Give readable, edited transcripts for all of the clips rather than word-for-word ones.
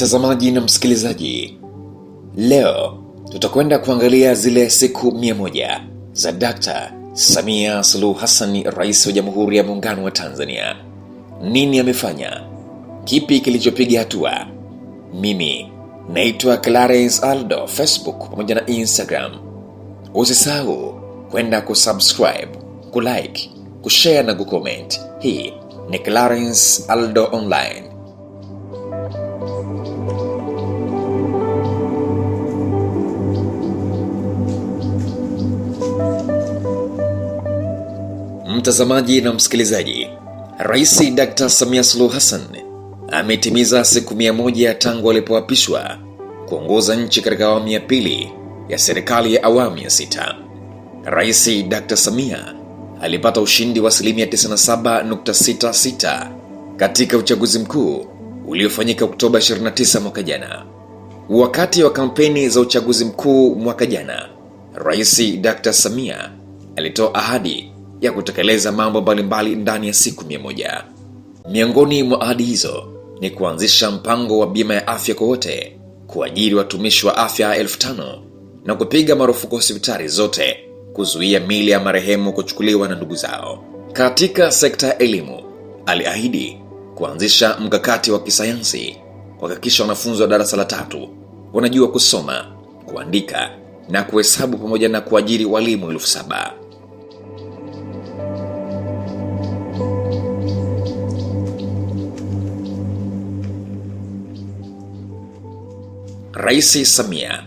Mtazamaji na msikilizaji, leo tutakwenda kuangalia zile siku 100 za Dr. Samia Suluhu Hassan, Rais wa Jamhuri ya Muungano wa Tanzania. Nini amefanya? Kipi kilichopiga hatua? Mimi naitwa Clarence Aldo, Facebook pamoja na Instagram. Usisahau kwenda kusubscribe, kulike, kushare na kucomment. Hii ni Clarence Aldo Online. Mtazamaji na msikilizaji, Rais Dr. Samia Suluhu Hassan ametimiza siku 100 tangu alipoapishwa kuongoza nchi katika awamu ya pili ya serikali ya awamu ya 6. Rais Dr. Samia alipata ushindi wa asilimia 97.66 katika uchaguzi mkuu uliofanyika Oktoba 29 mwaka jana. Wakati wa kampeni za uchaguzi mkuu mwaka jana, Rais Dr. Samia alitoa ahadi ya kutekeleza mambo mbalimbali ndani ya siku 100. Miongoni mwa ahadi hizo ni kuanzisha mpango wa bima ya afya kwa wote, kuajiri watumishi wa afya 5,000 na kupiga marufuku hospitali zote kuzuia miili ya marehemu kuchukuliwa na ndugu zao. Katika sekta ya elimu, aliahidi kuanzisha mkakati wa kisayansi kuhakikisha wanafunzi wa darasa la 3 wanajua kusoma, kuandika na kuhesabu pamoja na kuajiri walimu 7,000. Rais Samia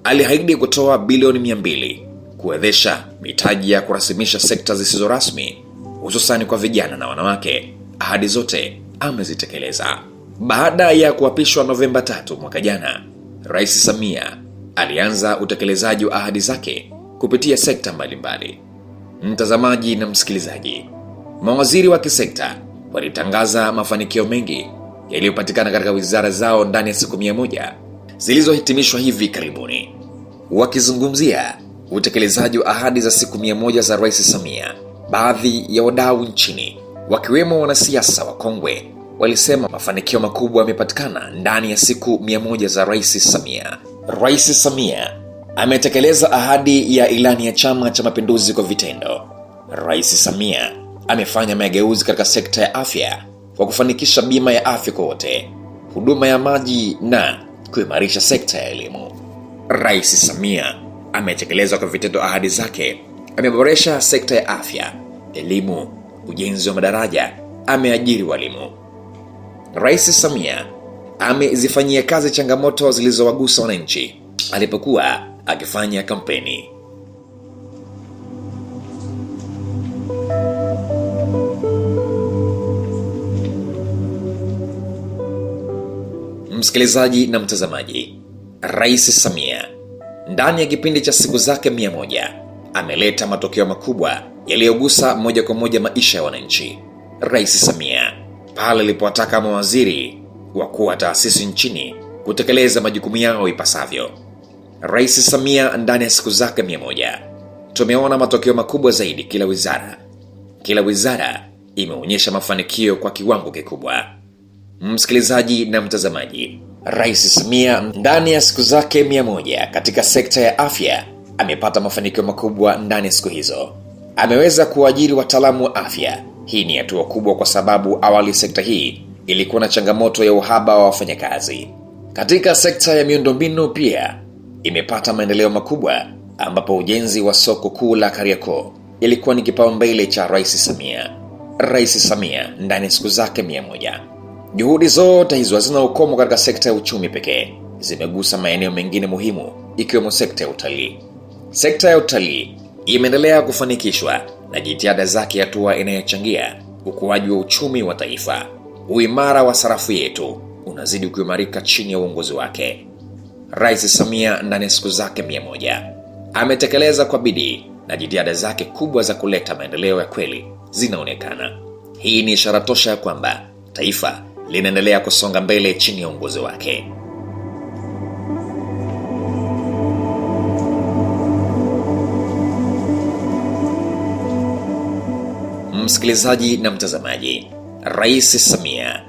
aliahidi kutoa bilioni 200 kuwezesha mitaji ya kurasimisha sekta zisizo rasmi hususan kwa vijana na wanawake. Ahadi zote amezitekeleza. Baada ya kuapishwa Novemba 3 mwaka jana, Rais Samia alianza utekelezaji wa ahadi zake kupitia sekta mbalimbali. Mtazamaji na msikilizaji, mawaziri wa kisekta walitangaza mafanikio mengi yaliyopatikana katika wizara zao ndani ya siku 100 zilizohitimishwa hivi karibuni. Wakizungumzia utekelezaji wa ahadi za siku 100 za Rais Samia, baadhi ya wadau nchini wakiwemo wanasiasa wakongwe walisema mafanikio makubwa yamepatikana ndani ya siku 100 za Rais Samia. Rais Samia ametekeleza ahadi ya ilani ya Chama cha Mapinduzi kwa vitendo. Rais Samia amefanya mageuzi katika sekta ya afya kwa kufanikisha bima ya afya kwa wote, huduma ya maji na kuimarisha sekta ya elimu. Rais Samia ametekeleza kwa vitendo ahadi zake. Ameboresha sekta ya afya, elimu, ujenzi wa madaraja, ameajiri walimu. Rais Samia amezifanyia kazi changamoto zilizowagusa wananchi alipokuwa akifanya kampeni. Msikilizaji na mtazamaji, Rais Samia ndani ya kipindi cha siku zake 100 ameleta matokeo makubwa yaliyogusa moja kwa moja maisha ya wananchi. Rais Samia pale alipowataka mawaziri wakuu wa taasisi nchini kutekeleza majukumu yao ipasavyo. Rais Samia ndani ya siku zake 100 tumeona matokeo makubwa zaidi kila wizara. Kila wizara imeonyesha mafanikio kwa kiwango kikubwa. Msikilizaji na mtazamaji, Rais Samia ndani ya siku zake 100 katika sekta ya afya amepata mafanikio makubwa ndani ya siku hizo. Ameweza kuajiri wataalamu wa afya. Hii ni hatua kubwa kwa sababu awali sekta hii ilikuwa na changamoto ya uhaba wa wafanyakazi. Katika sekta ya miundombinu pia imepata maendeleo makubwa, ambapo ujenzi wa soko kuu la Kariakoo ilikuwa ni kipaumbele cha Rais Samia. Rais Samia ndani ya siku zake 100. Juhudi zote hizo hazina ukomo katika sekta ya uchumi pekee, zimegusa maeneo mengine muhimu ikiwemo sekta ya utalii. Sekta ya utalii imeendelea kufanikishwa na jitihada zake, hatua inayochangia ukuaji wa uchumi wa taifa. Uimara wa sarafu yetu unazidi kuimarika chini ya uongozi wake. Rais Samia ndani ya siku zake 100 ametekeleza kwa bidii na jitihada zake kubwa za kuleta maendeleo ya kweli zinaonekana. Hii ni ishara tosha ya kwamba taifa linaendelea kusonga mbele chini ya uongozi wake. Msikilizaji na mtazamaji, Rais Samia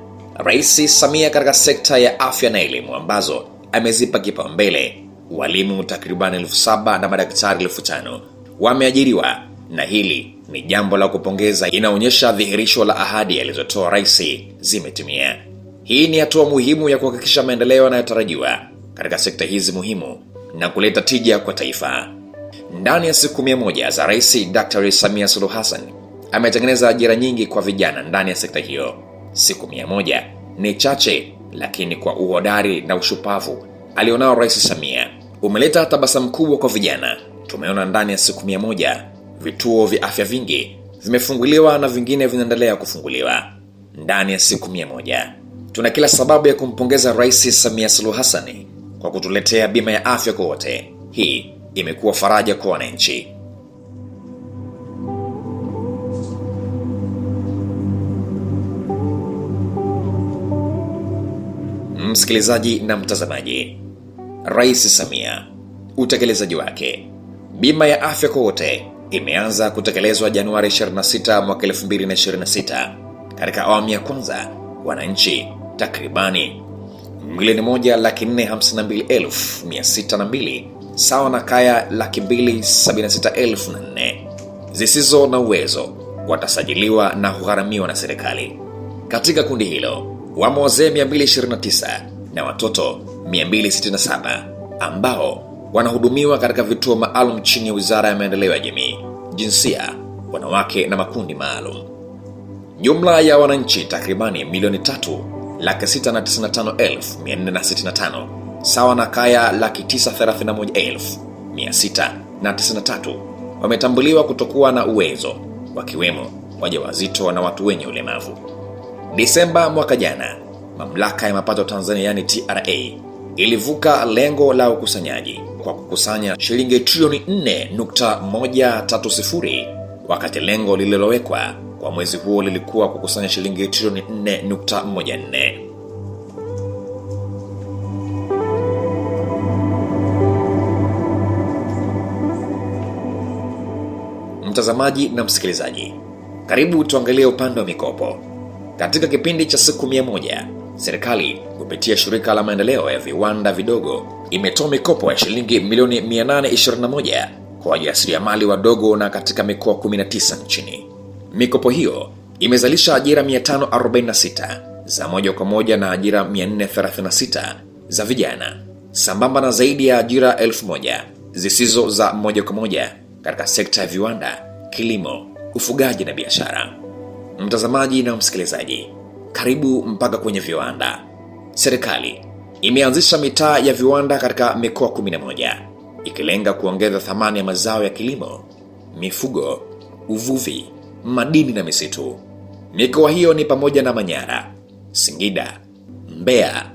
Rais Samia katika sekta ya afya na elimu ambazo amezipa kipaumbele, walimu takriban 7,000 na madaktari 5,000 wameajiriwa, na hili ni jambo la kupongeza. Inaonyesha dhihirisho la ahadi alizotoa rais zimetimia. Hii ni hatua muhimu ya kuhakikisha maendeleo yanayotarajiwa katika sekta hizi muhimu na kuleta tija kwa taifa. Ndani ya siku 100 za Rais Dr. Samia Suluhu Hassan ametengeneza ajira nyingi kwa vijana ndani ya sekta hiyo. Siku 100 ni chache, lakini kwa uhodari na ushupavu alionao Rais Samia umeleta tabasamu kubwa kwa vijana. Tumeona ndani ya siku 100 vituo vya afya vingi vimefunguliwa na vingine vinaendelea kufunguliwa. Ndani ya siku 100 tuna kila sababu ya kumpongeza Rais Samia Suluhu Hassan kwa kutuletea bima ya afya kwa wote. Hii imekuwa faraja kwa wananchi. Msikilizaji na mtazamaji, Rais Samia, utekelezaji wake. Bima ya afya kwa wote imeanza kutekelezwa Januari 26 mwaka 2026. Katika awamu ya kwanza, wananchi takribani 1,452,602 sawa na kaya 276,004 zisizo na uwezo watasajiliwa na kugharamiwa na serikali. Katika kundi hilo wamo wazee 229 na watoto 267 ambao wanahudumiwa katika vituo maalum chini ya Wizara ya Maendeleo ya Jamii, Jinsia, Wanawake na Makundi Maalum. Jumla ya wananchi takribani milioni 3,695,465 sawa na kaya 931,693 wametambuliwa kutokuwa na uwezo, wakiwemo wajawazito na watu wenye ulemavu. Disemba mwaka jana, Mamlaka ya Mapato Tanzania yani TRA ilivuka lengo la ukusanyaji kwa kukusanya shilingi trilioni 4.130, wakati lengo lililowekwa kwa mwezi huo lilikuwa kukusanya shilingi trilioni 4.14. Mtazamaji na msikilizaji, karibu tuangalie upande wa mikopo. Katika kipindi cha siku 100, serikali kupitia shirika la maendeleo ya viwanda vidogo imetoa mikopo ya shilingi milioni 821 kwa wajasiriamali wadogo na katika mikoa 19 nchini. Mikopo hiyo imezalisha ajira 546 za moja kwa moja na ajira 436 za vijana, sambamba na zaidi ya ajira 1000 zisizo za moja kwa moja katika sekta ya viwanda, kilimo, ufugaji na biashara. Mtazamaji na msikilizaji, karibu mpaka kwenye viwanda. Serikali imeanzisha mitaa ya viwanda katika mikoa 11 ikilenga kuongeza thamani ya mazao ya kilimo, mifugo, uvuvi, madini na misitu. Mikoa hiyo ni pamoja na Manyara, Singida, Mbeya,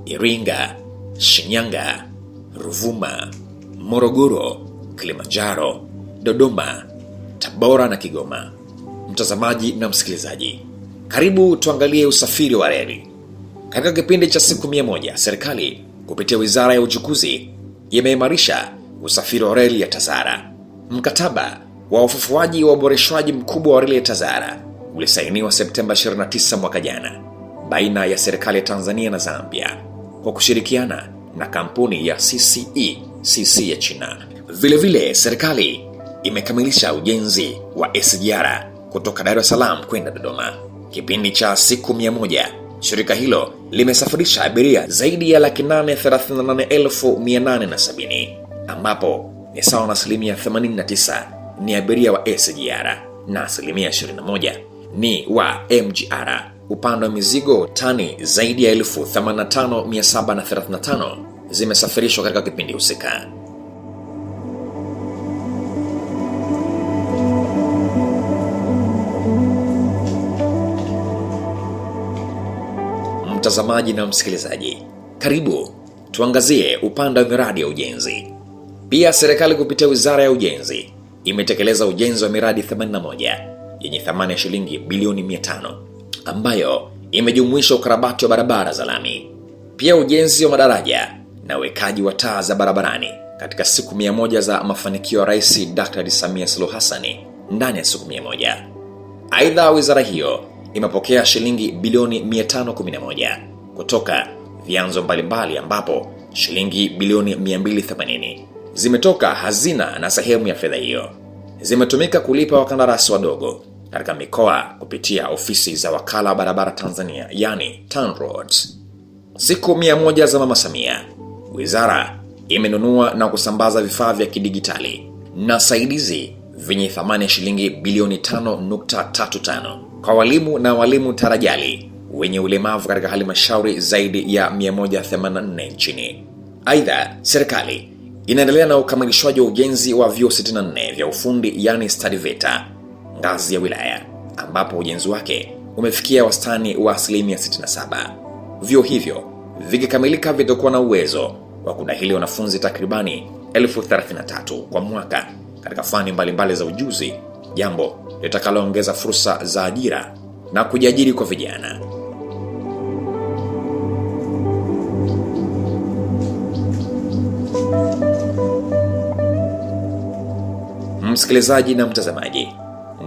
Iringa, Shinyanga, Ruvuma, Morogoro, Kilimanjaro, Dodoma, Tabora na Kigoma. Mtazamaji na msikilizaji, karibu tuangalie usafiri wa reli. Katika kipindi cha siku 100, serikali kupitia Wizara ya Uchukuzi imeimarisha usafiri wa reli ya Tazara. Mkataba wa ufufuaji wa uboreshwaji mkubwa wa reli ya Tazara ulisainiwa Septemba 29 mwaka jana baina ya serikali ya Tanzania na Zambia kwa kushirikiana na kampuni ya CCECC ya China. Vile vile serikali imekamilisha ujenzi wa SGR kutoka Dar es Salaam kwenda Dodoma. Kipindi cha siku 100, shirika hilo limesafirisha abiria zaidi ya 838,870, ambapo ni sawa na asilimia 89 ni abiria wa SGR na asilimia 21 ni wa MGR. Upande wa mizigo, tani zaidi ya 85,735 zimesafirishwa katika kipindi husika. Mtazamaji na msikilizaji, karibu tuangazie upande wa miradi ya ujenzi. Pia serikali kupitia Wizara ya Ujenzi imetekeleza ujenzi wa miradi 81 yenye thamani ya shilingi bilioni 500 ambayo imejumuisha ukarabati wa barabara za lami, pia ujenzi wa madaraja na uwekaji wa taa za barabarani. Katika siku 100 za mafanikio ya Rais Dr. Samia Suluhu Hassan ndani ya siku 100. Aidha, wizara hiyo imepokea shilingi bilioni 511 kutoka vyanzo mbalimbali, ambapo shilingi bilioni 280 zimetoka hazina na sehemu ya fedha hiyo zimetumika kulipa wakandarasi wadogo katika mikoa kupitia ofisi za wakala wa barabara Tanzania, yani TANROADS. Siku 100 za Mama Samia, wizara imenunua na kusambaza vifaa vya kidigitali na saidizi vyenye thamani ya shilingi bilioni 5.35 kwa walimu na walimu tarajali wenye ulemavu katika halmashauri zaidi ya 184 nchini. Aidha, serikali inaendelea na ukamilishwaji wa ujenzi wa vyuo 64 vya ufundi yani STADIVETA ngazi ya wilaya, ambapo ujenzi wake umefikia wastani wa asilimia 67. Vyuo hivyo vikikamilika vitakuwa na uwezo wa kudahili wanafunzi takribani 33,000 kwa mwaka katika fani mbalimbali za ujuzi, jambo litakaloongeza fursa za ajira na kujiajiri kwa vijana. Msikilizaji na mtazamaji,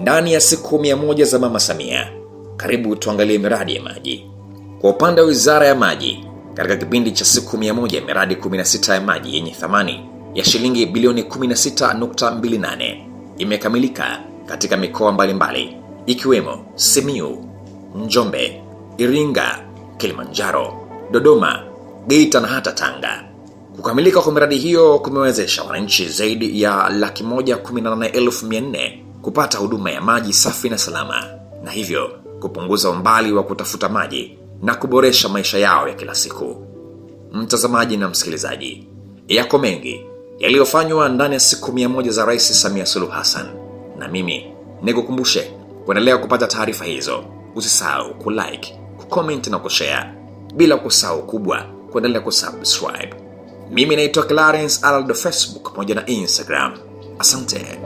ndani ya siku 100 za Mama Samia, karibu tuangalie miradi ya maji. Kwa upande wa Wizara ya Maji, katika kipindi cha siku 100, miradi 16 ya maji yenye thamani ya shilingi bilioni 16.28 imekamilika katika mikoa mbalimbali ikiwemo Simiyu, Njombe, Iringa, Kilimanjaro, Dodoma, Geita na hata Tanga. Kukamilika kwa miradi hiyo kumewezesha wananchi zaidi ya 118,400 kupata huduma ya maji safi na salama, na hivyo kupunguza umbali wa kutafuta maji na kuboresha maisha yao ya kila siku. Mtazamaji na msikilizaji, yako mengi yaliyofanywa ndani ya siku 100 za Rais Samia Suluhu Hassan, na mimi nikukumbushe kuendelea kupata taarifa hizo. Usisahau kulike, kucomment na kushare, bila kusahau kubwa kuendelea kusubscribe. Mimi naitwa Clarence Aldo, Facebook pamoja na Instagram. Asante.